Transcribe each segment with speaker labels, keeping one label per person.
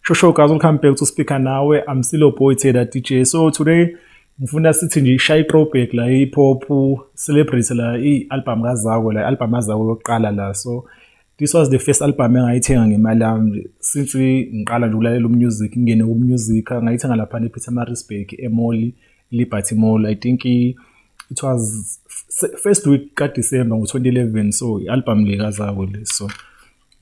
Speaker 1: Sho sho guys, welcome back to Speaker Nawe. I'm still your boy Taylor DJ. So today ngifuna sithi nje ishaye throwback la, hip hop celebrate la i-album kaZakwe la, i-album kaZakwe yokuqala la. So this was the first album engayithenga ngemali yami since ngiqala nje ukulalela umusic, ngingene ku-music. Ngayithenga laphana ePietermaritzburg e-mall, Liberty Mall. I think it was first week kaDecember ngo-2011. So i-album le kaZakwe le, so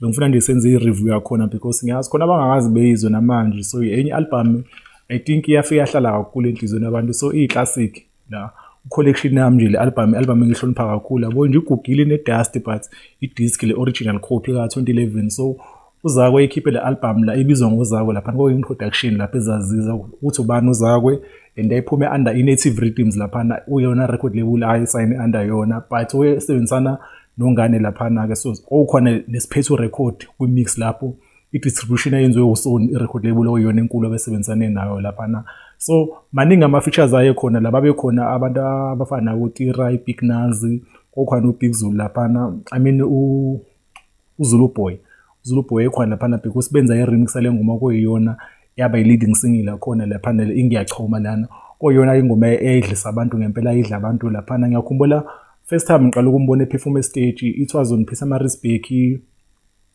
Speaker 1: bengifuna nje senze i-review yakhona because ngiyazi khona abangakazi beyizwe namanje. So enye i-album, I think, iyafika yahlala kakhulu enhliziyweni yabantu, so iyi-classic la collection yami nje le album, i-album engihlonipha kakhulu, yabo nje, igugile, ine-dust, but i-disc le original copy ka-2011. So uZakwe ikhiphe le album la ibizwa ngoZakwe laphana, kwakuyi-introduction lapho ezaziza ukuthi ubani uZakwe, and ayiphume under i-Native Rhythms laphana, uyona record label ayisayine under yona, but wesebenzisana nongane laphana-ke. So kwakukhona neSiphethu Record kwi-mix lapho, i-distribution eyenziwe uSony, i-record label okuyiyona enkulu abesebenzisane nayo laphana. So maningi ama-features aye khona la, babekhona abantu abafana nabo-Tira, i-Big Nazi, kukhona u-Big Zulu laphana, I mean uZulu Boy, uZulu Boy ekhona laphana because benza i-remix yale ngoma kuyiyona yaba i-leading single yakhona laphana, iNgiyachoma lana, kuyiyona ingoma eyayidlisa abantu ngempela, idla abantu laphana. Ngiyakhumbula first time ngiqala ukumbona eperform stage, it was on Pietermaritzburg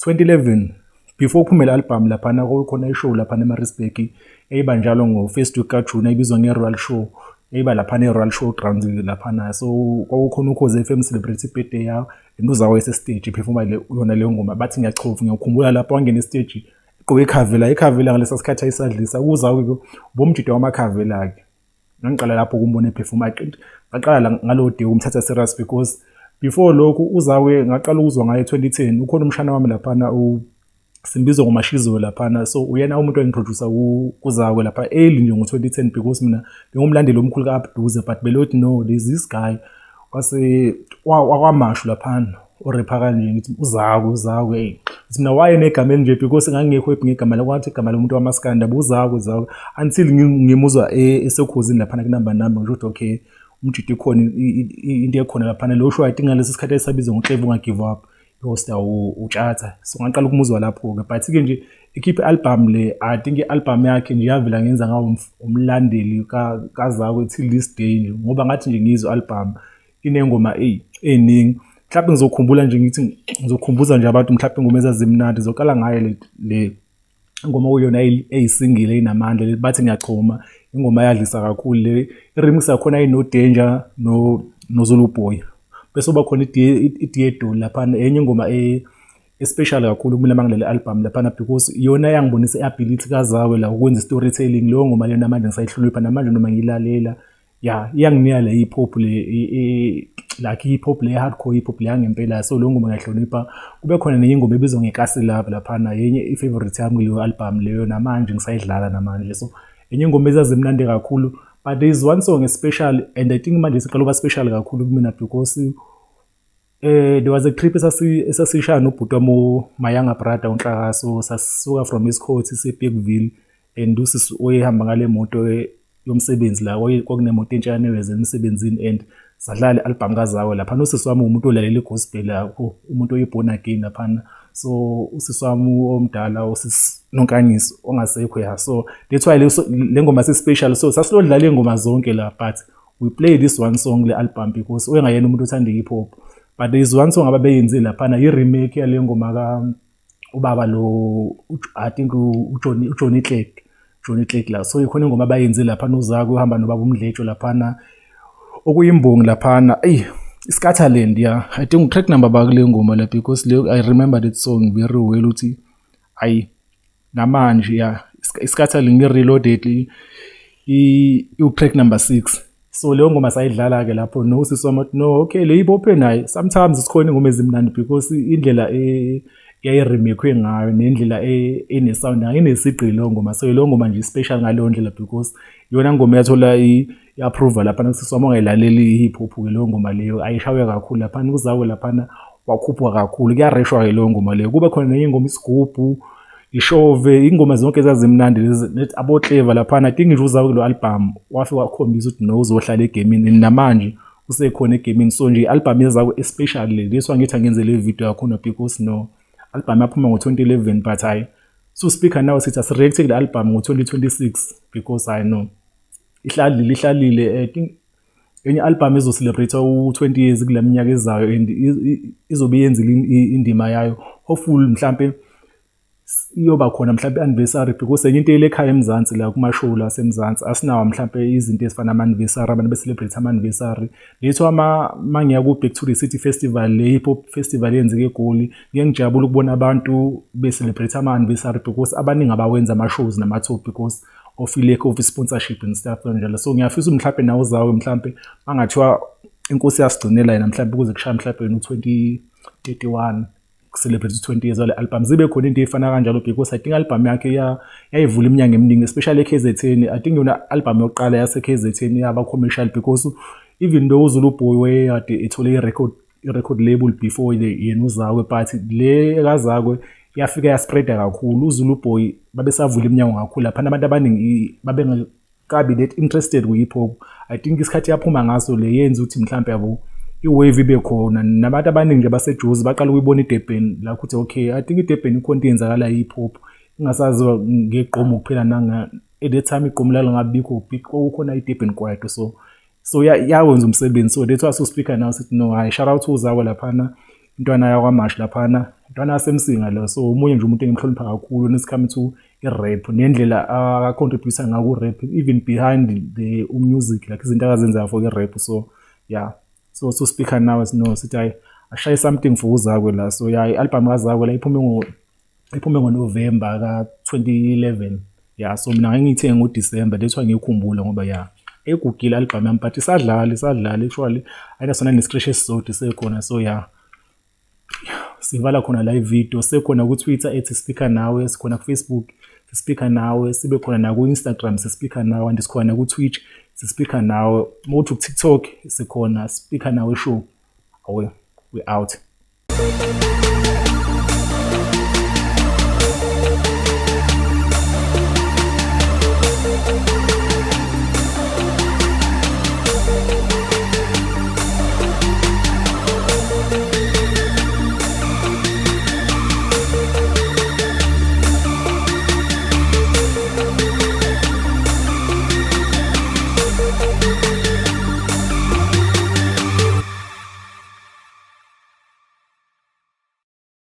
Speaker 1: 2011, before kuphume le album laphana. Kukhona i-show laphana eMaritzburg eyiba njalo ngo-first week kaJune, ayibizwa nge-Royal Show, eyiba laphana e-Royal Show Grounds laphana. So kwakukhona Ukhozi FM celebrate i-birthday yawo and uZakwe ese-stage eperforma yona leyo ngoma bathi Ngiyachova. Ngiyakhumbula lapho wangena e-stage egqoke ikhavela, ikhavela ngalesa sikhathi ayisadlisa uZakwe, ubomjida wamakhavela-ke. Ngangiqala lapho ukumbona eperforma, ngaqala ngalowo day ukumthatha serious because before lokhu uZakwe ngaqala ukuzwa ngaye 2010. Ukhona umshana wami laphana, simbiza ngoMashizo laphana, so uyena umuntu owangi-introduce kuZakwe lapha early nje ngo-2010 because mina bengumlandeli omkhulu ka-Abduze, but belothi no, there's this guy wase wakwaMashu laphana orepha kanje, ngithi uZakwe, uZakwe, hey, ngithi mina waye negama elinje because ngangingekho happy ngegama lakwathi, igama lomuntu wamaskandi yabo, uZakwe, uZakwe, until ngimuzwa eseKhozini laphana kunamba namba, ngisho ukuthi okay, umjidi ikhona into ekhona laphana lo show. I think ngalesi sikhathi esabizwa ngoCleve Unga-Give Up, i-hosta uTshatha, so ngaqala ukumuzwa lapho-ke. But-ke nje ikhiphe i-album le, I think i-album yakhe nje yavela ngenza ngawo umlandeli kaZakwe till this day nje, ngoba ngathi nje ngizwe i-album inengoma ey'ningi. Mhlawumbe ngizokhumbula nje, ngithi ngizokhumbuza nje abantu mhlawumbe ingoma ezazimnandi. Ngizoqala ngayo le ingoma okuyiyona eyi-single eyinamandla le bathi Ngiyachoma, ingoma eyadlisa kakhulu le, i-remix yakhona ayino-Danger noZulu Boy. Bese kuba khona i-Dear Dolly laphana, enye ingoma e-special kakhulu kumina uma ngilalela i-album laphana because iyona eyangibonisa i-ability kaZakwe la ukwenza i-storytelling. Leyo ngoma leyo namanje ngisayihlonipha namanje noma ngiyilalela, ya, iyanginika le hip hop le, like hip hop le hardcore, hip hop le yangempela. So leyo ngoma ngiyayihlonipha. Kube khona nenye ingoma ebizwa ngeKasi Love laphana, yenye i-favorite yami kuleyo album leyo, namanje ngisayidlala namanje. So enye ingoma ezazimnandi kakhulu, but there is one song especially, and I think manje siqala ukuba special kakhulu kumina because there was a trip esasishaya nobhuti wami, my younger brother uNhlakaso. Sasisuka from isikhothi sisePeakville and usisi oyehamba ngale moto yomsebenzi la, kwakunemoto entsha eweze emsebenzini, and sadlala i-album kaZakwe laphana. Usisi wami umuntu olalela i-gospel, umuntu oyi-born again laphana, so usisi wami omdala, usisi Nonkanyiso ongasekho, ya, so that's why le ngoma si-special. So sasilodlala iy'ngoma zonke la, but we play this one song le album because uyengayena umuntu othanda i-hip hop, but there is one song ababeyenzile laphana, i-remake yale ngoma ka ubaba lo, I think uJohnny, uJohnny Clegg, Johnny Clegg la. So ikhona ingoma abayenzile laphana, uZakwe uhamba nobaba uMdletsho laphana, okuyimbongi laphana, eyi, iScatterland, yeah. I think track number bakule ngoma la because le, I remember that song very well ukuthi ayi namanje, yeah, iScatterland i-Reloaded, i-track number 6. So leyo ngoma sayidlala-ke lapho nosisi wami wathi no, okay, le ibophe naye. Sometimes sikhona ingoma ezimnandi because indlela yayi-remake ngayo nendlela ene-sound inesigqi leyo ngoma. So leyo ngoma nje special ngaleyo ndlela because iyona ngoma eyathola i-approval laphana kusisi wami ongayilaleli i-hip hop-ke. Leyo ngoma leyo ayishawe kakhulu laphana, uZakwe laphana wakhuphuka kakhulu, kuyareshwa-ke leyo ngoma leyo. Kube khona nenye ingoma, Isigubhu, Ishove, ingoma zonke ezazimnandi lezi abo-Clever laphana. I think nje uZakwe kulo album wafike wakhombisa ukuthi no, uzohlala egemini, namanje usekhona egemini. So nje i-album yeZakwe especially le, that's why ngithi angenze le video yakhona because no, album yaphuma ngo-2011, but hhayi So speaker now sithi asireact kule album ngo-2026 because I know ihlalile ihlalile. I think enye album ezo-celebrate u-20 years kule minyaka ezayo and izobe yenzile indima yayo. Hopefully mhlampe iyoba khona mhlampe i-anniversary, because enye into elekhaya eMzansi la kuma-show la aseMzansi asinawo mhlampe izinto ezifana nama-anniversary, abantu be-celebrate ama-anniversary. Lethiwa uma ngiya ku-Back to the City Festival, le hip hop festival eyenzeka eGoli, ngike ngijabule ukubona abantu be-celebrate ama-anniversary because abaningi abawenzi ama-shows nama-tour because of i-lack of sponsorship and stuff kanjalo. So ngiyafisa mhlampe nawe uZakwe mhlampe mangathiwa inkosi yasigcinela yena mhlampe kuze kushaye mhlampe yena u-2031 celebrate 20 years wale album, zibe khona into ey'fana kanjalo because I think album yakhe yayivula iminyango eminingi, especially e-KZN. I think yona album yokuqala yase-KZN yaba commercial because even though uZulu Boy wayekade ethole i-record label before yena uZakwe, but le kaZakwe yafika yaspreada kakhulu. UZulu Boy babesavula iminyango kakhulu laphana, abantu abaningi babengakabi that interested kwi-hip hop. I think isikhathi yaphuma ngaso le yenza ukuthi mhlampe yabo i-wave ibe khona nabantu abaningi nje baseJozi baqala ukuyibona iDurban la ukuthi okay, I think iDurban ikhona into eyenzakala hip hop ingasaziwa ngegqomu kuphela. Nanga at that time igqomu lalingabikho, kukhona iDurban Kwaito, so yawenza umsebenzi. So that's why so speaker now sithi no, hayi, shout out to uZakwe laphana, intwana yakwaMashu laphana, intwana yaseMsinga lo. So omunye nje umuntu engimhlonipha kakhulu when it's come to i-rap nendlela a-contribute ngayo ku-rap, even behind the music, like izinto akazenzayo for i-rap. So yeah, so speaker now no sithi hayi, ashaye something for uZakwe la. So yeah, i-album kaZakwe la iphume ngoNovember ka-2011. Yeah, so mina ngangiyithenge ngoDisemba, that's why ngiyikhumbula ngoba yeah, egugile album yami, but isadlala isadlala actually, ayinasona ne-scratch esisodwa isekhona. So yeah, sivala khona la ividiyo. Sekhona ku-Twitter @speakernawe, sikhona ku-Facebook sispeaker nawe, sibe khona naku-Instagram sispeaker nawe, and sikhona naku-Twitch sispeaker nawe, uma uthi ku-TikTok sikhona, Speaker Nawe Show. Awe, we out.